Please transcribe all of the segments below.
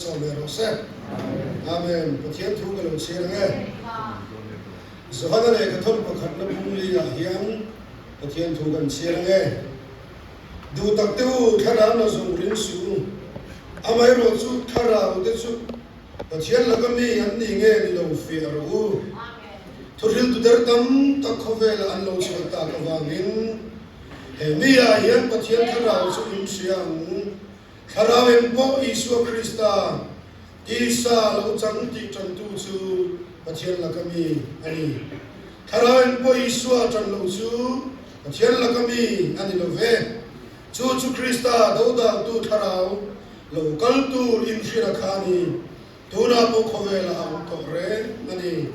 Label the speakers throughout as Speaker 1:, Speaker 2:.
Speaker 1: Sawm leh rawh se. Amen. Pathian thu ka lo chhiar ang e. Johana lehkha thawn pakhatna bung li ah hian Pathian thu kan chhiar ang e. Duh tak te u, thlarau na zawng ring suh u. Amaherawh chu thlarau te chu Pathian laka mi an ni nge ni lo fiah rawh u. Thuhriltu der tam tak khawvelah an lo chhuah tak avangin he mi ah hian Pathian thlarau chu in hria ang. Thlarau eng pawh Isua Krista tisa lo chang tih ṭantu chu Pathian laka mi a ni. Thlarau eng pawh Isua ṭan lo chu Pathian laka mi a ni lo ve. Chu chu Krista dodaltu thlarau lo kal tur inhrilh a kha a ni. Tunah pawh khawvelah a awm tawh reng a ni.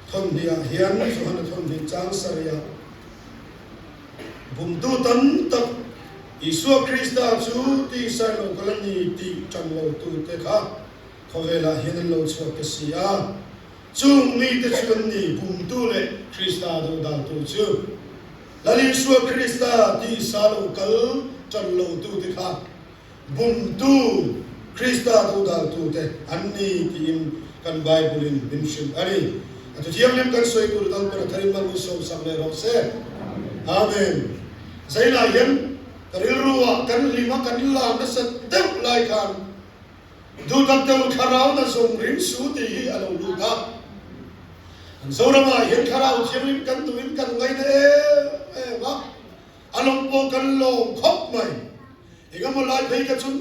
Speaker 1: Thawmhniah hian Johana thawmhnih chang sarihah Bumtu tam tak Isua Krista chu tihsai lo kal a ni tih ṭan lotute kha khawvelah hian an lo chhuak ta si a. Chung mite chu an ni bumtu leh Krista dodaltu chu. Lal Isua Krista tihsa lo kal ṭan lotute kha Bumtu, Krista dodaltute an ni tiin kan Bible-in min hrilh a ni. A thu thianghlim kan sawi tur dal pawh a tharin mal min sawmsak leh rawh se. Amen. Zainah hian ka rilru-ah kan hlim a, kan lam nasa deuh lai khan duhtak deuh thlarau na zawng ring su tih hi a lo lut a. Kan Zoramah hian thlarau thianghlim kan duhin kan ngaina em em a, a lawm pawh kan lawm khawp mai. Engemaw lai phei ka chun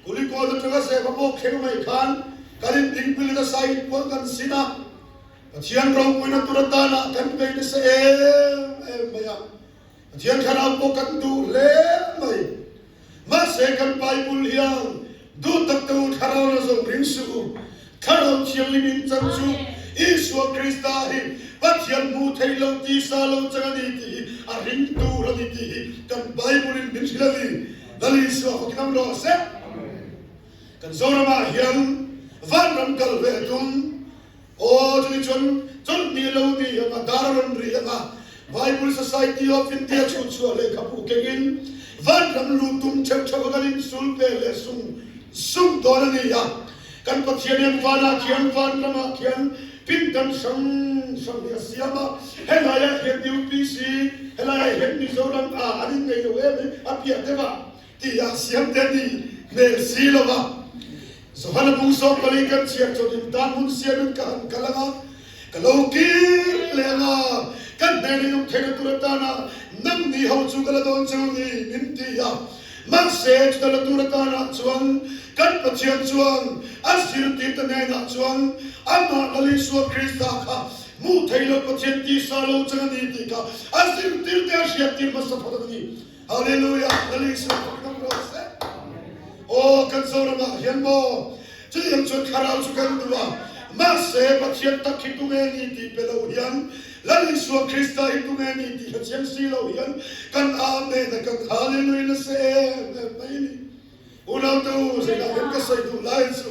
Speaker 1: Kulikawn atanga Zeva pawh thleng mai khan kan indingpil in a sai puan kan sin a, Pathian ropuina tur atana kan bei nasa em em mai a, Pathian thlarau pawh kan duh hle mai. Mahse kan Bible hian duh tak te u thlarau la zawng ring suh u, Thlarau Thianghlim in chan chu Isua Krista hi Pathian hmuh theih lo tisa lo chang a ni tih hi a ring tur a ni tih hi kan Bible in min hrilh a ni. Lal Isua fak in awm rawh se. Kan Zoramah hian vanram kal ve a tum. Aw chumi chuan chawlhni lo ni ang a, dar a rawn ri ang a, Bible Society of India chhutchhuah lehkhabu kengin vanram lu tum theuh theuh a kan insul pe leh sung sung dawn a ni a. Kan Pathian hian vanah khian vanramah khian pindan hrang hrang hi a siam a, helaiah hian UPC, helaiah hian Mizoram ah an innei lo em hi a piah deuh a. Tih a siam te ni hmel si lo va. Johana bung sawm pali kan chhiar chuan in tan hun siamin ka han kal ang a, ka lo kir leh ang a, kan hnena i awm theihna tur atana nang ni ho chu ka la dawn cheu ni min ti a. Mahse chuta la tur atana chuan kan Pathian chuan a zirtirte hnenah chuan amah Lal Isua Krista kha hmuh theih loh Pathian tisa lo chang a ni tih kha a zirtirte a hriattir hmasa phawt a ni. Hallelujah Lal Isua fak dam rawh se. Aw kan Zoramah hian maw chutiang chuan thlarau chu kan duh a, mahse Pathian tak hi tunge ni tih pe lo hian Lal Isua Krista hi tunge ni tih hre chiang si lo hian kan Amen a kan Hallelujah nasa em em mai a ni. Unaute u, zeidah hian ka sawi duh lai chu,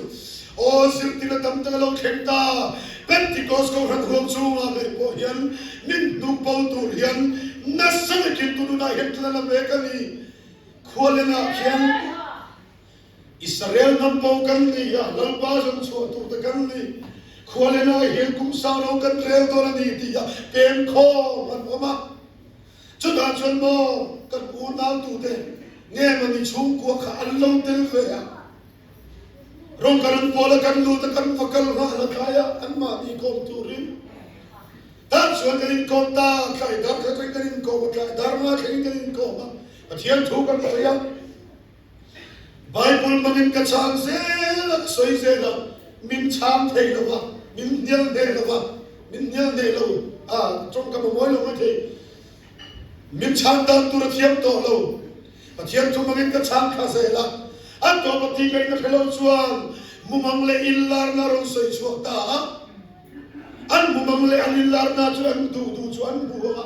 Speaker 1: aw zirtir a tam tak a lo thleng ta, Pentecost Kohhran huang chungah ngei pawh hian min hnuk bo tur hian nasa takin tununah hian tlan a mek a ni. Khualenah khian Israel hnam bo kan ni a, Lalpa zawng chhuah tur te kan ni. Khualenah hian kum sang lo kan rel dawn a ni tih a pem khawm an awm a. Chutah chuan maw kan unautute nge mawni chhungkua kha an lo tel ve a, rawng kan an pawl a kan lut a kan va kal nghah la tlai a anmahni kawm turin tah chuan kan inkawm ta, tlai dar kha thleng kan inkawm a, tlai dar nga thlengin kan inkawm a, Pathian thu kan sawi a, Bible hmangin ka chhang zel a, ka sawi zel a, min chhang thei lo va, min hnial hneh lo va, min hnial hneh lo a, tawngkam a mawi lo mai thei, min chhang dan tur a thiam tawh lo, Pathian thu hmangin ka chhang thla zel a, a tawp a tih ngaihna hre lo chuan mumang leh inlarna a rawn sawi chhuak ta a, an mumang leh an inlarna chu an duh duh chu an hmu ang a.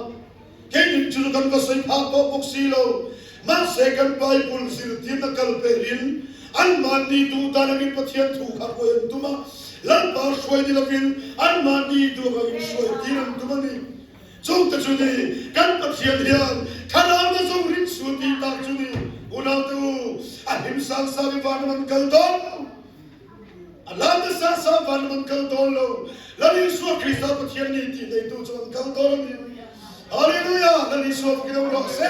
Speaker 1: Keiin chu kan va sawi phah tawh bawk si lo. Mahse kan Bible zirtirna kal pelin anmahni duh dan angin Pathian thu kha hruai an tum a, Lalpa hruai ni lovin anmahni duh angin hruai tir an tum a ni. Chungte chu ni, kan Pathian hian thlarau na zawng ring su tih tak chu ni. Unaute u, a. hlim sang sang in vanram an kal dawn lo. A lam nasa sa vanram an kal dawn lo. Lal Isua Krista Pathian ni tih neitu chu an kal dawn a ni. Hallelujah! Lal Isua fakin awm rawh se.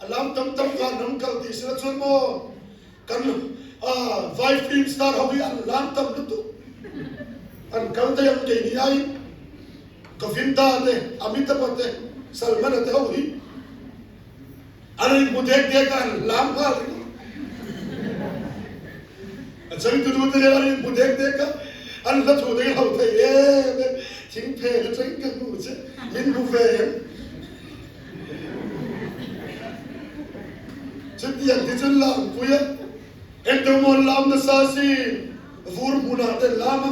Speaker 1: A lam tam tam vanram kal tih sila chuan maw kan vai film star ho hi an lam tam lutuk. An kal daih ang keini aiin Govinda te, Amitabha te, Salmana te ho hi An in hmu dek dek a, an hlam nghal ringawt. A changtunu te nen an in hmu dek dek a, an hla thu te hi ho thei em em, thing phen atangin ka hmu che, min hmu ve em? Chutiang te chuan langpui a, engdang maw an lam nasa asin, vur hmunah te an lam a,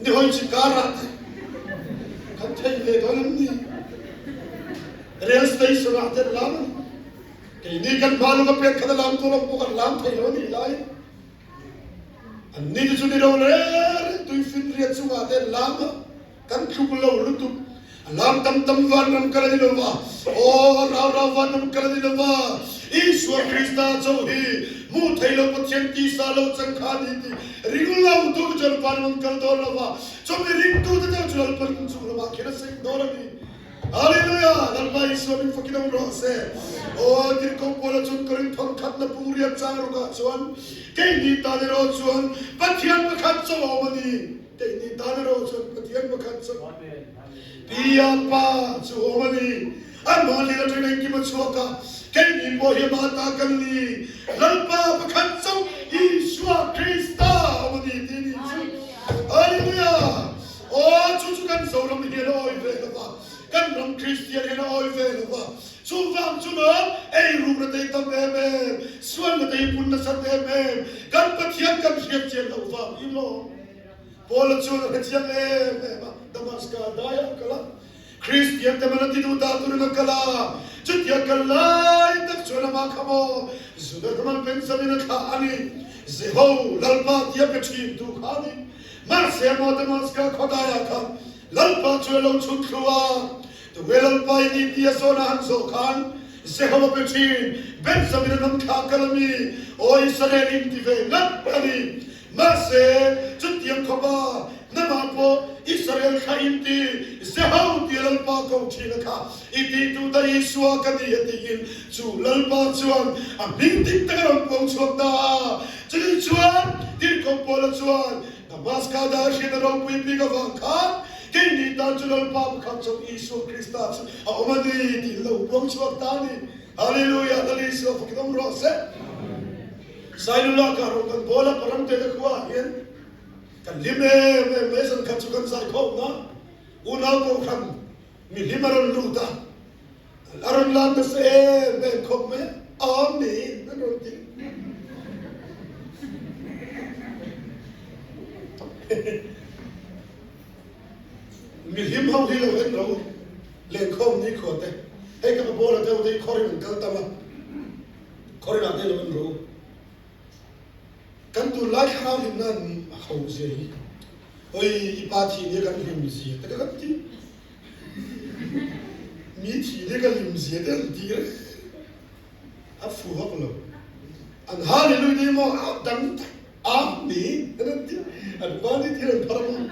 Speaker 1: Nihawi chi karah te kan thei ve dawn em ni? Rail station ah te an lam a ni. Keini kan hma lawk a pek khat a lam tur ang pawh kan lam thei lo a nih laiin anni te chu ni lo reng tui finriat chungah te an lam a, kan tluk lo lutuk. A lam tam tam vanram kal a ni lo va, aw rau rau vanram kal a ni lo va, Isua Krista chauh hi hmuh thei lo Pathian tisa lo chang kha a ni tih ring lo tu chu an vanram kal dawn lo va, chumi ringtute deuh chu Lalpan in chung lamah khin a seng dawn a ni. Hallelujah! Lalpa Isua min fakin awm rawh se. Aw Tirhkoh Paula chuan Korinth thawnkhatna pung riat chang rukah chuan, Keini tan erawh chuan Pathian pakhat chauh a awm a ni. Keini tan erawh chuan Pathian pakhat chu Pi a Pa chu awm a ni. Amah leh atangin engkim a chhuak a, keini pawh hi amah ta kan ni. Lalpa pakhat chauh Isua Krista awm a ni tih ni chu. Hallelujah! Aw, chu chu kan Zoram hian a awi ve lo va, kan ram Kristian hian a awi ve lo va. Chuvang chu maw eirukna te hi tam em em, sualna te hi pun nasat em em, kan Pathian kan hriat chian loh vang hi maw? Paula chuan a hrechiang em em a, Damaska daiah a kal a, Kristian te man a ti duh dah turin a kal a, chutia kal lai tak chuan amah kha maw Juda hnamal Benjamin a thlah a ni, Jeho Lalpa tia pe thin tu kha a ni. Mahse maw Damaska khaw daiah khan Lalpa chu a lo chhun thlu a, Tunge Lalpa i ni tia zawn a han zawh khan Jeho a pe thin, Benjamin a hnam thlah kal a mi, aw Israel in ti ve ngat a ni. Mahse, chutiang khawpa hnamah pawh Israel thla in ti Jeho tia Lalpa ko thin a kha i tih duh ta Isua ka ni a tiin chu Lalpa chuan a hming dik tak a rawn puang chhuak ta a. Chutih chuan Tirhkoh Paula chuan Damaska dah hriat a ropui bik avang khan keini tan chu Lalpa pakhat chawp Isua Krista chu a awm a ni tiin lo puang chhuak ta a ni. Hallelujah! Lal Isua fakin awm rawh se. Sailula ka rawh kan bawl a, Paramte te khua ah hian kan hlim em em mai, zan khat chu kan zai khawp na, unau kohhran mi hlim a rawn lut a, a rawn lam nasa em em khawp mai a, Amen an rawn ti. Mi hlim ho hi lo en ro lenkhawm ni khua te, hei ka pa bawla deuh te hi khawrin an kal tam a, Khawrilah te lo en rawh u. Kan tunlai thlarau hlimna an ho zia hi oi i pa thi nia kan hlim zia te ka kan ti. Mi thi nia ka hlim zia te an ti reng. A fu vak lo. An hallelujah te maw a dang tak Amen an ti. An pa ni thil an phar maw.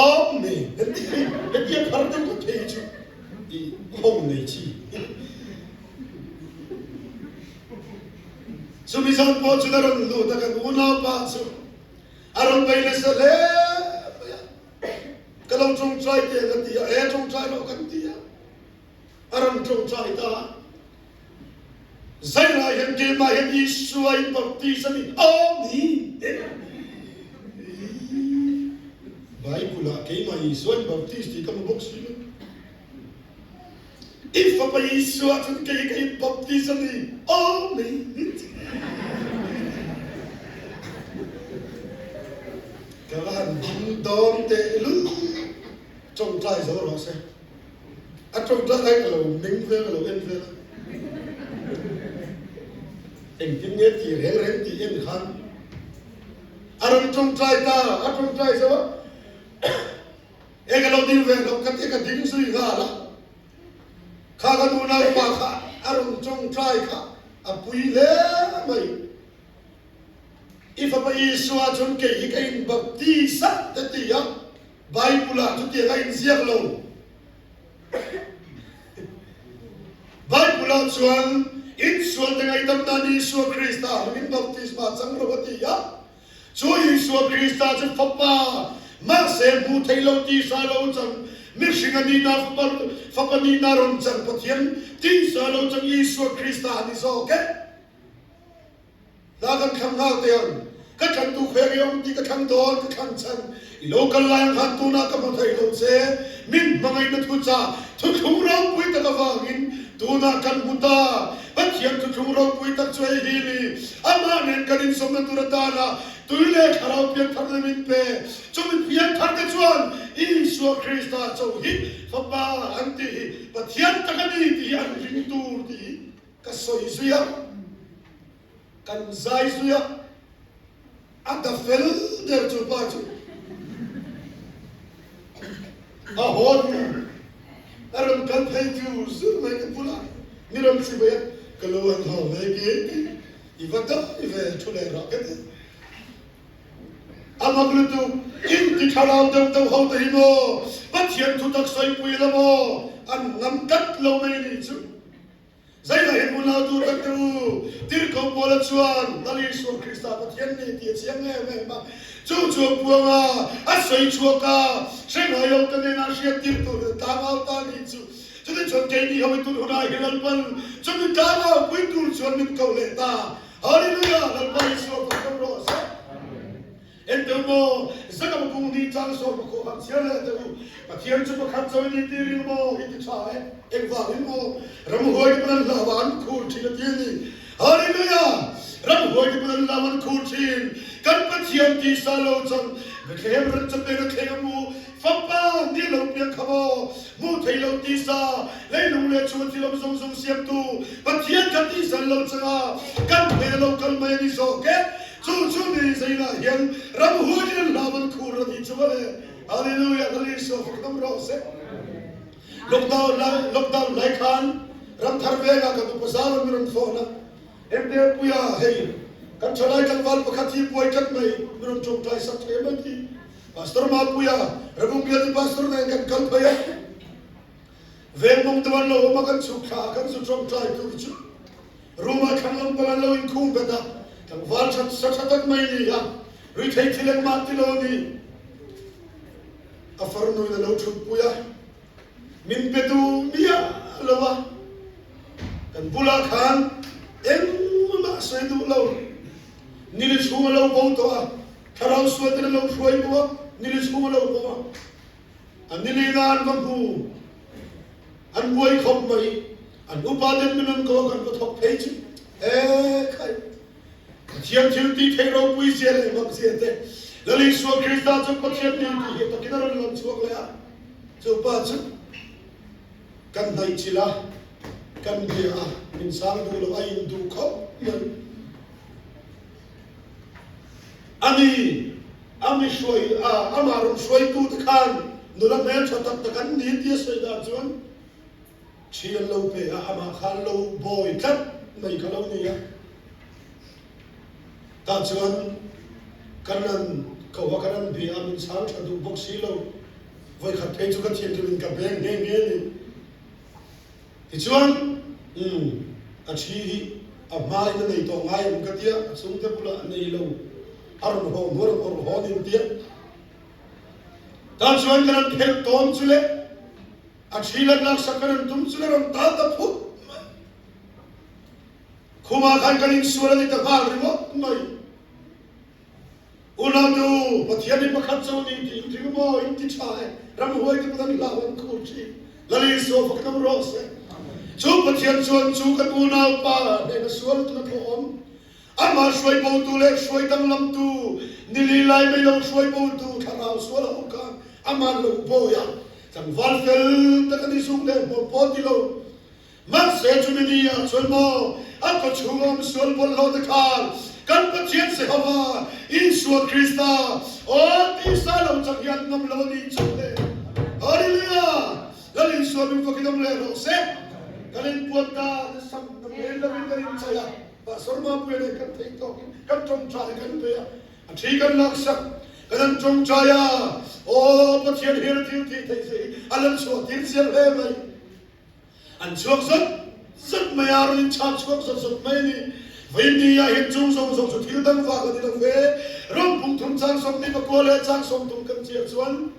Speaker 1: Amen an ti. Hetia phar deuh ka thei chu i ho nei chi. Chumi zan pawh chu a rawn lut a, kan unaupa chu a rawn bei nasa hle mai a. Ka lo tawngtai teh ka ti a, e tawngtai rawh kan ti a, a rawn tawngtai ta a. Zairah hian keimah hian Isua in baptis a ni, Amen. Bible ah keimah Isua in baptis tih ka hmu bawk si lo. I fapa Isua chuan kei ka in baptis a ni. Amen. Ka va han ding dawn teh lul. Tawngtai zo rawh se. A tawngtai lai ka lo meng vel ka lo en vel a. Engtin nge ti reng reng tih en khan a rawn tawngtai ta, a tawngtai zo a. Eng a lo ding ve loh ka ti ka ding zui nghal a, kha ka nu naupa kha a rawn tawngtai kha. A pui hle mai. I Fapa Isua chuan kei hi ka inbaptisa te ti a, Bible-ah chutiang a inziak lo. Bible-ah chuan insual te ngaihdam nan Isua Krista hmangin baptisma chang rawh a ti a. Chu Isua Krista chu Fapa, mahse hmuh theih lo tisa lo chang, mihring a nihna Fapa, Fapa nihna rawn chang Pathian tisa lo chang Isua Krista a ni zawk e. Hla kan thlang nghal teh ang. Ka thlantu khawi a awm tih ka thlang dawn, ka thlang chhan. I lo kal lai ang khan tunah ka hmu thei lo che. Min hmangaihna thuchah thuthlung ropui tak avangin tunah kan hmu ta. Pathian thuthlung ropui tak chu hei hi ni, Amah nen kan insawmna tur atana tui leh thlarau pianthar te min pe. Chumi pianthar te chuan Isua Krista cho hi Fapa an tih hi Pathian tak a ni tih hi an ring tur tih hi ka sawi zui a, kan zai zui a, a da fel der chu pa chu a haw hnu a rawn kal phei chu zur mai ka bulah ni rawn si mai a, ka lo han haw ve ke ti i va dai ve thu leh rah ka ti. A mak lutuk, in ti thlarau deuh deuh ho te hi maw Pathian thutak sawipui la maw an ngam tlat lo mai ni chu. Zainah hian unau tur tak te u, Tirhkoh Paula chuan Lal Isua Krista Pathian ni tih a chiang em em a. Chu chu a puang a, a sawi chhuak a, hre ngai lo te nena hriat tir tur leh tlangau ta ni chu. Chutichuan chuan keini ho i tun hunah hi Lalpan chumi tlangau pui tur chuan min koh leh ta. Hallelujah! Lalpa Isua fak rawh se. En teh u maw, Zakam kung ni chang sawm a khawh han chhiar leh teh u. Pathian chu pakhat chawi ni ti ring maw i ti tha e, engvangin maw ramhuai te pawn an hlau a an khur thin a ti a ni. Hallelujah! Ramhuai te pawn an hlau an khur thin. Kan Pathian tisa lo chang Bethlehem ran chapen a thleng a mu Fapa ni lo piang kha maw hmuh thei lo tisa leilung leh chhung a thil awm zawng zawng siamtu Pathian kha tisa an lo chang a kan hmel a lo kal mai a ni zawk e. Chu chu ni zeinah hian ramhuai in an hlau an khur a nih chu mawle. Hallelujah Lal Isua fak hnam rawh se. Lockdown lai lockdown lai khan ramthar vengah kan upa zau an mi rawn fawn a. MPL puia hei kan thalai tlangval pakhat hi buai tlat mai mi rawn tawngtai sak thei mai ti. Pastor Mapuia Rebung bialtu pastor nen kan kal phei a. Veng mawng deuh an lo awm a kan chhuk thla a kan zu tawngtai tur chu Room ah thlang lam pang an lo inkhung bet a, tlangval that sa tha tak mai ni a, ruithei thil engmah ti lo a ni. A farnuin a lo thutpui a, min pe duh miah lo a, kan bulah khan engmah sawi duh lo, nili chhung a lo bo tawh a, thlarau sual ten a lo hruai bo a, nili chhung a lo bo a, A nilina an va hmu, an buai khawp mai. An upa ten min an ko a, kan va thawk phei chu. E khai! Pathian thil tih theih ropui zia leh mak zia te, Lal Isua Krista chu Pathian ni tih hi takin a rawn lang chhuak leh a. Chu pa chu kan hnaih chilh a, kan bia a, min sang duh loh a induh khawp mai. A ni, a mi hruai a, amah rawn hruaitute khan nula hmeltha tak tak an ni tia sawi dan chuan thi an lo pe a, amah khan lo bawi tlat mai kha lo ni a. Tah chuan kan an ko a, kan an bia a, min chhang tha duh bawk si lo. Vawikhat phei chu ka thinrim in ka beng nghe nghe a ni. Tichuan, umm, a thi hi a hmain a nei tawh ngai ang ka tia, a chhungte bulah a nei lo, a rawn haw hnu a rawn awrh haw nin tia. Tah chuan kan han phelh tawn chu le, a thi lan laksak kan han tum chu le rawn tal ta phut mai. Khumah khan kan insual a ni ta nghal ringawt mai. Unau te u, Pathian hi pakhat cho ni ti in ring maw? In ti tha e, ramhuai te pawn an hlau an khur thin. Lal Isua fak nam rawh se. Chu Pathian chuan chu kan unau pa hnena sual tuna thawh awm, amah hruai botu leh hruai danglamtu, nili lai mai lo hruai botu thlarau sual ho khan amah lo bawi a, tlangval fel tak a ni zuk leh hmuam pawh ti lo. Mahse chumi ni ah chuan maw a kaw chhung awm sual bawlhhlawh te khan kan Pathian Jehova, Isua Krista, aw tisa lo chak hi an ngam lo a nih chu le. Hallelujah! Lal Isua min fakin awm leh rawh se. Kan inpuan ta, sam na men lovin kan in. chai a, Pastor Mapuia nen kan theih tawkin kan tawngtai kan pe a, a thi kan laksak, kan han tawngtai a, aw Pathian hian a thil tih theih che hi a lan chhuah tir chiang hle mai. An chhuak zat zat mai a, rawn inchhak chhuak zat zat mai a ni. Vawiin ah hian chung zawng zawng chu thil dang vak a ni lo ve. Ram pungthum chang sawmhnih pakua leh chang sawmthum kan chiah chuan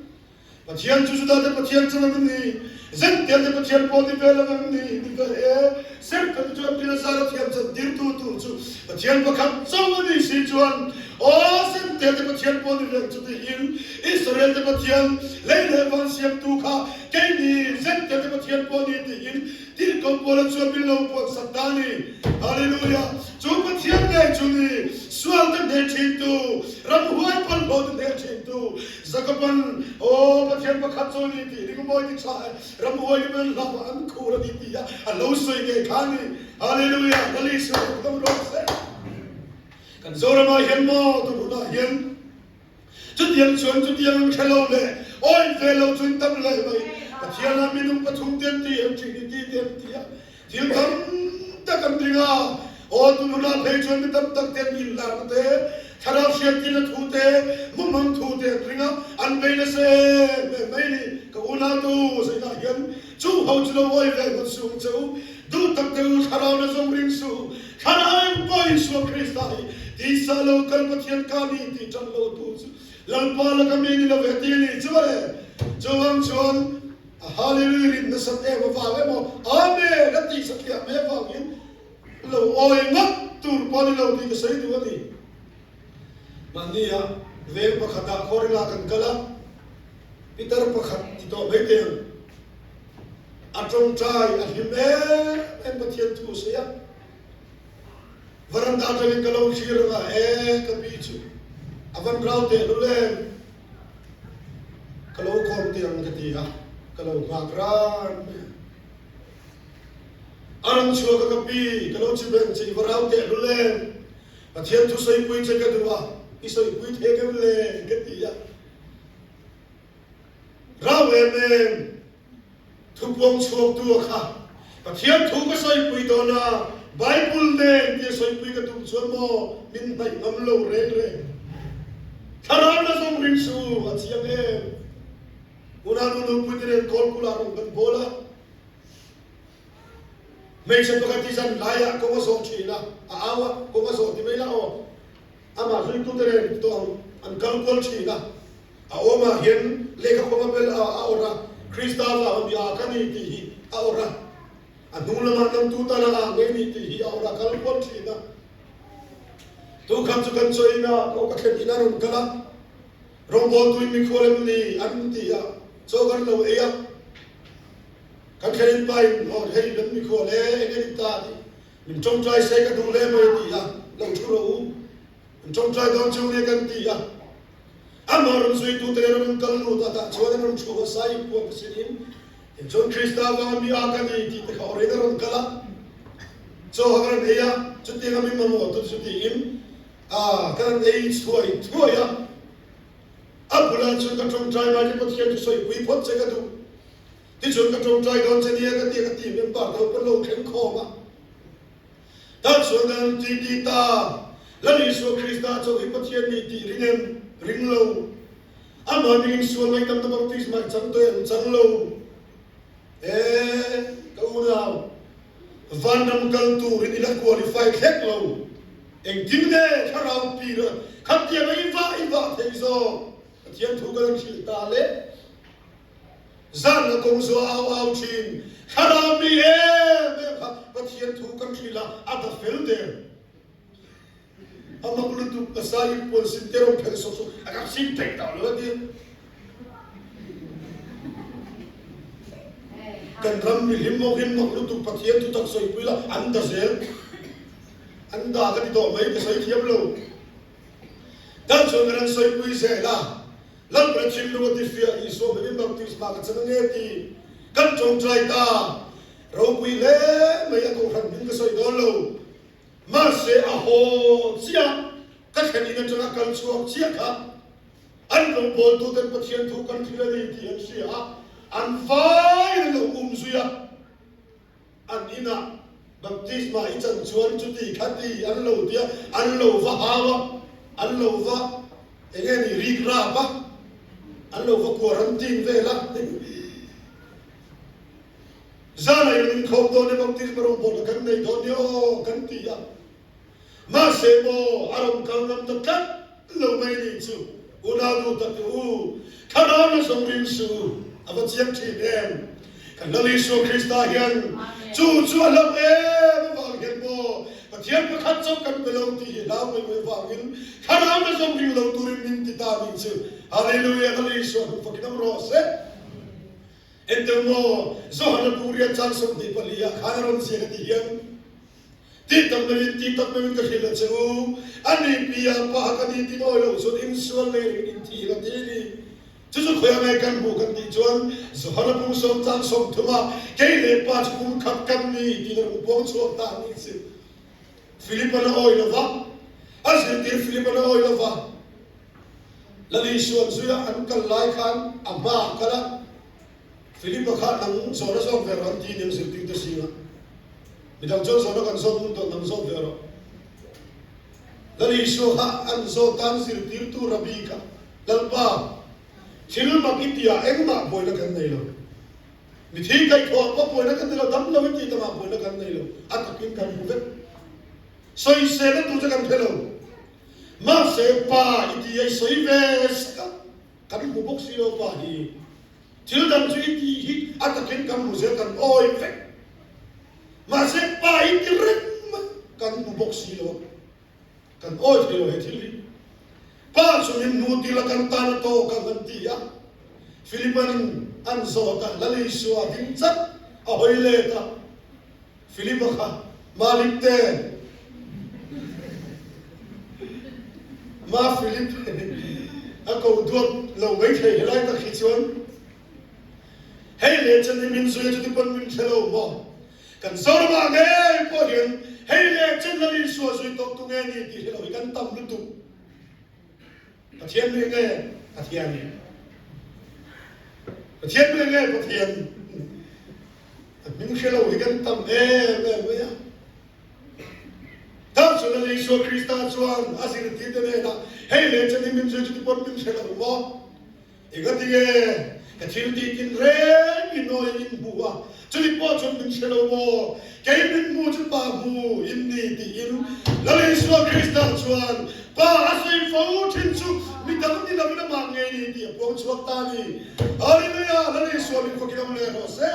Speaker 1: Pathian chu Juda te Pathian chu em ni? Zential te Pathian pawh ni ve lo em ni? Ni ve e. Serhtan chu an thil zar a thiam chan tirtu tur chu Pathian pakhat chauh a nih si chuan, Aw, Zential te Pathian pawh ni ve ang chu tiin Israel te Pathian lei leh van siamtu kha keini Zential te Pathian pawh ni tiin Tirhkoh Paula chuan min lo puansak ta a ni. Hallelujah! Chu Pathian ngei chu ni, sualte hneh thintu, ramhuai pawlhlawhte hneh thintu, Jakoban, Aw Pathian pakhat chu ni tih ringmawi ti tha e, ramhuai hi man hlauh ah an khur a ni ti a a lo sawi ngei kha a ni. Hallelujah! Lal Isua chu hlauh rawh se. Kan Zoramah hian maw tun hunah hian chutiang chuan chutiang an hre lo leh awih ve lo chu in tam hle mai. Pathian ah minung pathum te an ti em Trinity te an ti a, Thil tam tak an ring a, aw tun hunah phei chuan mi tam tak ten inlarna te, thlarau hriattirna thu te, mumang thu te an ring a, an bei nasa em em mai ni. Ka unautu zainah hian chung ho chu lo awi ve ngawt suh ang che u, duh tak te u thlarau na zawng ring suh u, thlarau eng pawh Isua Krista hi tisa lo kal Pathian ka ni tih ṭan lo tu chu Lalpa laka mi ni lo ve ti a ni chu a le. Chuvang chuan A Hallelujah rin nasat em avang emaw Amen a tih satliah mai avangin lo awi ngawt tur pawh a ni lo tih ka sawi duh a ni. Mahnia veng pakhatah khuarila kan kal a, pitar pakhat ti tawh mai teh ang. A tawngtai a hlim em em Pathian thu a sawi a. Varanda atangin ka lo thlir anga e ka pi chu a van rau tehlul em. Ka lo kawm teh ang ka ti a, ka lo nghak ran mai a. A rawn chhuak a ka pi, ka lo chi beng che i va rau tehlul em? Pathian thusawipui che ka duh a, i sawipui thei em le? ka ti a. Rau em em, Thupuang chhuaktu a kha Pathian thu ka sawipui dawn a, Bible nen tia sawipui ka tum chuan maw min hnaih ngam lo reng reng. Thlarau la zawng ring suh u, a chiang em? Unau nupui te nen kawlkul ah rawng kan bawl a, hmeichhe pakhat hi zan laiah kawng a zawh thin a, a au a, kawng a zawh ti mai la aw, amah hruitute nen tawh ang an kal kual thin a. A awmah hian lehkha khawng a bel a, a awrh a, Krista vanga mi a ka ni tih hi a awrh a. A hnung lamah namtu tana a ngei ni tih hi a awrh a, kal kual thin a. Tukhat chu kan chaw ina aw ka thlen in a rawn kal a, rawngbawltuin mikhual em ni an ti a, chaw kan lo ei a. Kan thlen in pa in aw hei kan mikhual e, eng e ni ta tih min tawngtai se ka duh hle mai a ti a, lo thu rawh u, min tawngtai dawn cheu nia kan ti a. Amah rawn zuitute nen rawn kal lut a, tah chuan an rawn thu hmasa i puan ka sinin tichuan Krista avanga mi a ka ni tih te kha awrin a rawn kal a, chaw kha ka rawn ei a, chutiang a min mamawh tu chu tiin a ka rawn ei thuai thuai a, a bulah chuan ka tawngtai mai chu Pathian chu sawipui phawt che ka duh, tichuan ka tawngtai dawn che nia ka ti a, ka ti member te ho pawn lo thleng khawm a. Tah chuan kan ti ti ta, Lal Isua Krista chauh hi Pathian ni tih ring em? Ring lo. Amah mingin sual ngaihdamna baptisma i chang tawh em? Chang lo. E, ka unau, vanram kal turin i la qualify thlek lo. Engtin nge thlarau pir a khatianga i vah i vah thei zawk? Pathian thu kan hrilh ta le. Zan a kawng zu au au thin. Thlarau mi em em kha Pathian thu kan hrilh a, a da fel der. A mak lutuk a sa in puan sin te rawn phelh sawk sawk a ka sin thei tawh lo a ti. Kan ram mi hlim ho hi mak lutuk Pathian thutak sawipui la an da zel. An da ka ti tawh mai ka sawi thiam lo. Dan chuan kan han sawipui zel a. Lalpa thinlung a tifiah Isua hmingin baptisma ka chan ange ti kan tawngtai ta. Ropui hle mai a kohhran hming ka sawi dawn lo. Mahse a haw chiah ka thlen in atanga kal chhuak chiah kha an rawngbawltu ten Pathian thu kan hrilh a ni tih an hria a, an vaiin an lo um zui a, an inah. Baptisma i chan chuan chuti khati an lo tia, an lo va hau a, an lo va eng nge ni rik rap a, an lo va quarantine vel a. Zan ah in inkhawm dawn e baptisma rawngbawlna kan nei dawn nia aw kan ti a. Mahse maw a rawn kal ngam ta tlat lo mai nih chu unau duh tak te u, thlarau na zawng ring suh u, a va chiang thin em? Kan Lal Isua Krista hian chu chu a hlauh em avang hian maw Pathian pakhat chauh kan pe lo tih hi hlau mai mai avangin thlarau na zawng ring lo turin min ti ta nih chu. Hallelujah Lal Isua hmu fakin awm rawh se. Entel maw Johana Purian chang 24 ah khan a rawn ziak a ti hian, Tih tak meuhin, tih tak meuhin ka hrilh a che u, a ni pi a pa ka ni tin awi loh chuan insual nei ringin in thi la ti ni. Chu chu khawiah nge kan hmuh kan tih chuan Johana pung sawm chang 30 ah kei leh pa chu kum khat kan ni tiin a rawn puang chhuak ta a ni si. Philip an a awi lo va, a zirtir Philip an a awi lo va, Lal Isuan zuia an kal lai khan a hma ah kal a, Philip-a kha nang zawhna zawk ve rawh an ti aniang zirtirte zinga. Midang chuan zawhna kan zawt ngun tawh nang zawt ve rawh. Lal Isua kha an zawt tan zirtirtu Rabbi kha, Lalpa, thil mak i tihah engmah buaina kan nei lo. Mithi kaihthawh pawh buaina kan nei lo, dam lo i tih tamah buaina kan nei lo. A takin kan hmu vek. Sawiselna tur che kan hre lo. Mahse, Pa i ti a i sawi ve sak a. Kan hmu bawk si lo pa hi. Thil dang chu i tih hi a takin kan hmu zel kan awi vek. Mahse pa i ti reng mai kan hmu bawk si lo a. Kan awi thei lo he thil hi. Pa chu min hmu ti la kan tan a tawk ang an ti a. Philipan an zawt a, Lal Isua ding chat a hawi let a. Philip-a kha Malik te Ma Philip a ko duat lo mai thei helai tak hi chuan hei leh chen hi min zui a chuti pawn min hre lo maw? Kan Zoramah ngei pawh hian hei leh chen Lal Isua zui tawk tu nge ni tih hre lo hi kan tam lutuk. Pathian mi nge Pathian? Pathian mi nge Pathian? A hming hre lo hi kan tam em em mai a. Tah chuan Lal Isua Krista chuan a zirtirte hnenah, Hei leh chen hi min zui chuti pawn min hre lo maw? Engatinge ka thil tih tin reng i nawi in hmu a, chuti pawh chuan min hre lo maw? Kei min hmu chu Pa hmu in ni tiin Lal Isua Krista chuan Pa a sawi fo thin chu mi dang ni lovin amah ngei ni tih a puang chhuak ta a ni. Hallelujah! Lal Isua min fakin awm leh rawh se.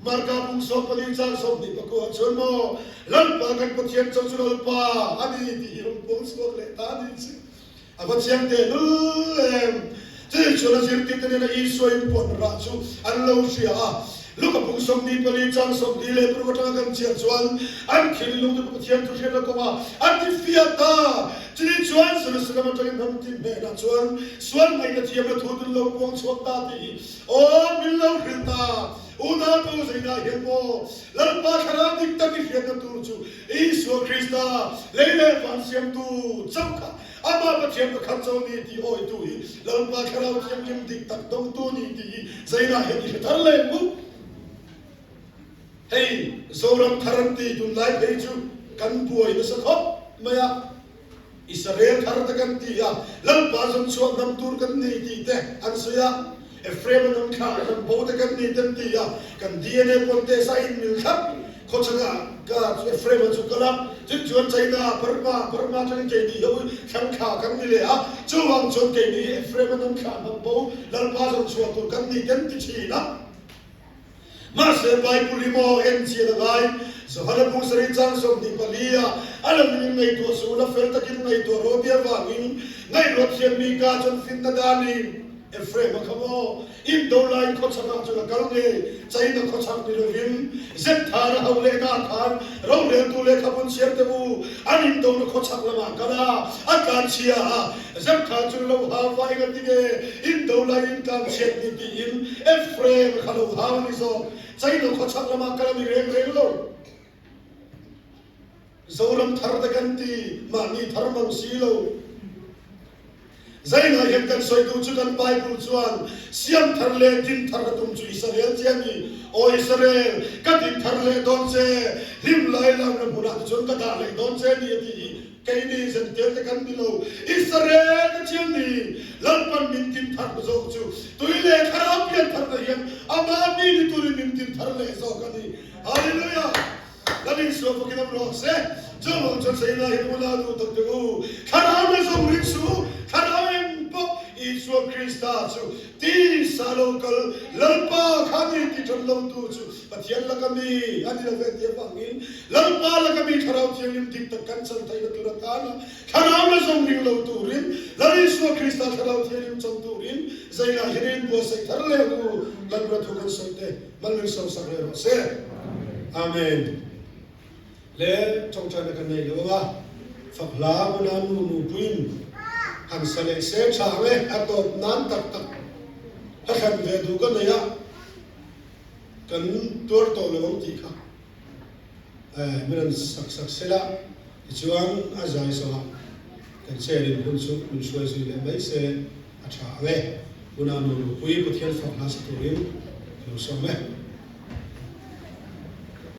Speaker 1: Marka pung 14 chang 24 ah chuan maw Lalpa kan Pathian chauh chu Lalpa a ni tih hi rawn puang chhuak leh ta a ni chu. A va chiang teh lul em! Chutih chuan a zirtirte nena Isua inpuan rah chu an lo hria a. Luka pung 24 chang 26 atanga kan chiah chuan an thinlung te Pathian thu hriatna kawngah a ti fiah ta. Chutih chuan Jerusalem atangin ram tin hnenah chuan sual ngaihna thiamna thu dun lo puang chhuak ta tih hi aw min lo hrilh ta. Unau tu zeinah hian maw Lalpa thlarau dik tak i hriatna tur chu Isua Krista, lei leh van siamtu chauh kha Amah Pathian pakhat chauh ni tih awitu hi Lalpa Thlarau Thianghlim dik tak dawngtu ni tih hi zeinah hian i hre thar leh mup. Hei Zoram thar an ti tunlai phei chu kan buai nasa khawp mai a. Israel thar te kan ti a, Lalpa zawn chhuah hnam tur kan ni tih te an sawi a, Ephraim a hnam thlah hnam bo te kan ni te an ti a, kan DNA pawn test a inmil thlap. Khawchhakah ka Ephraim a chu kal a, chut chuan China, Burma, Burma atangin keini ho hi thlang thla kan ni leh a, chuvang chuan keini hi Ephraim a hnam thlah hnam bo Lalpa zawn chhuah tur kan ni te an ti thin a. Mahse, Bible hi maw en chian a ngai? Johana bung sarih chang 24 ah a lo in ngaihtuah suh la, fel takin ngaihtuah rawh ti avangin ngaihruat thiam mi ka chuan finna danin Ephraim a kha maw indo laiin khawchhak ah chuan a kal ngei, China khawchhak ni lovin Zethar a ho lehna ah khan roreltu lehkhabun chhiar teh u, an indona khawchhak lamah a kal a, a tlanchhia a. Zeptha chu lo hau va enga tinge indo laiin tlanchhiat ni tiin Ephraim kha lo hau a ni zawk. China khawchhak lamah kal a ni reng reng lo. Zoram thar te kan ti, mahni thar mang si lo. Zainah hian kan sawi duh chu kan Bible chuan siam thar leh din thar a tum chu Israel che a ni. Aw Israel, ka din thar leh dawn che, hlim lai lamna hmunah te chuan ka dah leh dawn che ni a ti hi keini Zentilte kan ni lo. Israel te chian ni, Lalpan min din thar zawk chu tui leh thlarau pian tharna hian amah mi ni turin min din thar leh zawk a ni. Hallelujah! Kan insual bawkin awm rawh se. Chuvang chuan Saina hian u la duh tak teh u. Thlarau na zawng ring suh, thlarau eng pawh Isua Krista chu tisa lo kal Lalpa kha mi ti ṭhat lo tu chu Pathian laka mi a ni lo ve tih avangin Lalpa laka mi Thlarau Thianghlim dik tak kan chan theihna tur atana Thlarau na zawng ring lo turin Lal Isua Krista Thlarau Thianghlim chan turin Zaina hian a inbuatsaih thar leh ang u. Lalpa thu kan sawi teh. Mal min sawmsak leh rawh se. Amen. Le ṭawngṭaina kan nei lo anga fak hla hmuna nu nupuiin han sa leh se ṭha ang e, a tawp nan tak tak ka thlan ve duh ka nei a, kan tuar tawh lo ang tih kha min rawn sak sak sela tichuan a zai zawhah kan chair in hun chu min hruai zui leh mai se. A tha ang e. Unau nu nupui Pathian fak hla sa turin ka lo sawm e.